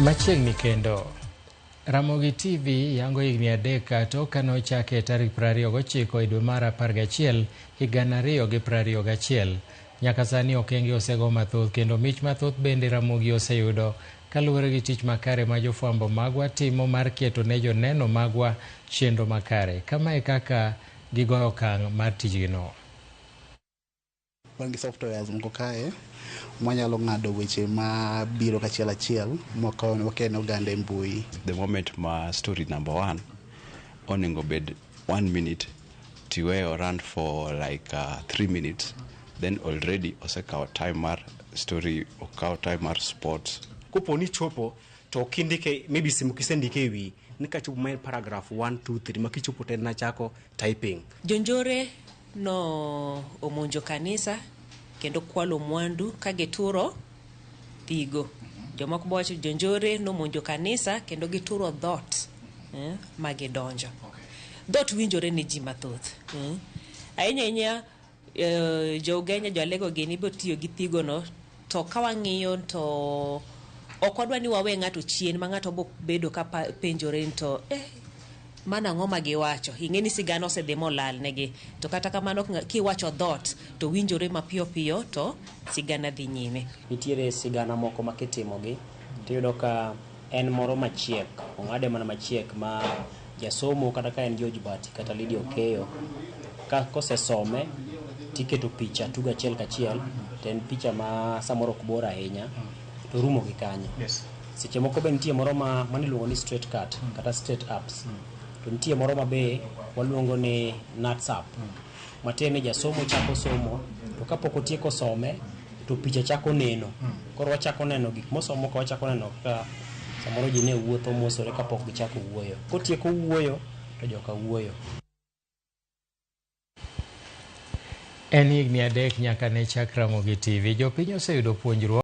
Machiegni kendo. Ramogi TV yango higni 3 tok kane ochake e tarik 29 e dwe mar 11 higa 2021. Nyaka sani okenge osego mathoth kendo mich mathoth bende Ramogi oseyudo kaluwore gi tich makare ma jofwambo magwa timo mar keto ne joneno magwa chenro makare. Kama e kaka gigoyo okang' mar tijgino. Wan gi softwares moko kae mwanyalo ng'ado weche ma biro kachiel achiel mwakene oganda e mbui. The moment ma story number 1 onego bed 1 minute tiweyo run for like 3 minutes, then already osekawo time mar story, okawo time mar sports. Kopo ni chopo to kindike maybe simu kisendike e wi ni kachopo ma en paragraph 1 2 3 ma kichopo to en nachako typing. Jonjore no omonjo kanisa kendo kwalo mwandu ka gituro thigo. Jomoko bo wacho jonjore nomonjo kanisa kendo gituro dhoot ma gidonjo. Dhoot winjore ne ji mathoth. Ahinya ahinya jo Ugenya, jo Alego gini ibo tiyo gi thigo no, to ka wang'iyo to ok wadwa ni wawe ng'ato chien ma ng'ato bo bedo ka penjore ni to mano ang'o ma giwacho. Ing'e ni sigana osedhi molal negi, to kata kamano kiwacho dhoot to winjore mapiyo piyo to sigana dhi nyime. Nitiere sigana moko ma kitimogi tiyudo ka en moro machiek, ong'ade mana machiek ma jasomo kata ka en George Bati kata Lydia Okeyo ka kosesome tiketo picha tugo achiel kachiel to en picha ma samoro ok bor ahinya to rumo gi kanyo. Seche moko be nitie moro ma maniluongo ni straight cut kata straight ups. To nitie moro ma be waluongo ni nuts up. Matiende ni jasomo chako somo to kapok otieko some to picha chako neno. Koro wachako neno gik mosomo ka wachako neno kaka samoro ji ne wuotho mosore kapok gichako wuoyo. Kotieko wuoyo to joka wuoyo. En higni 3 nyaka ne chak Ramogi TV. Jopiny oseyudo puonjruok.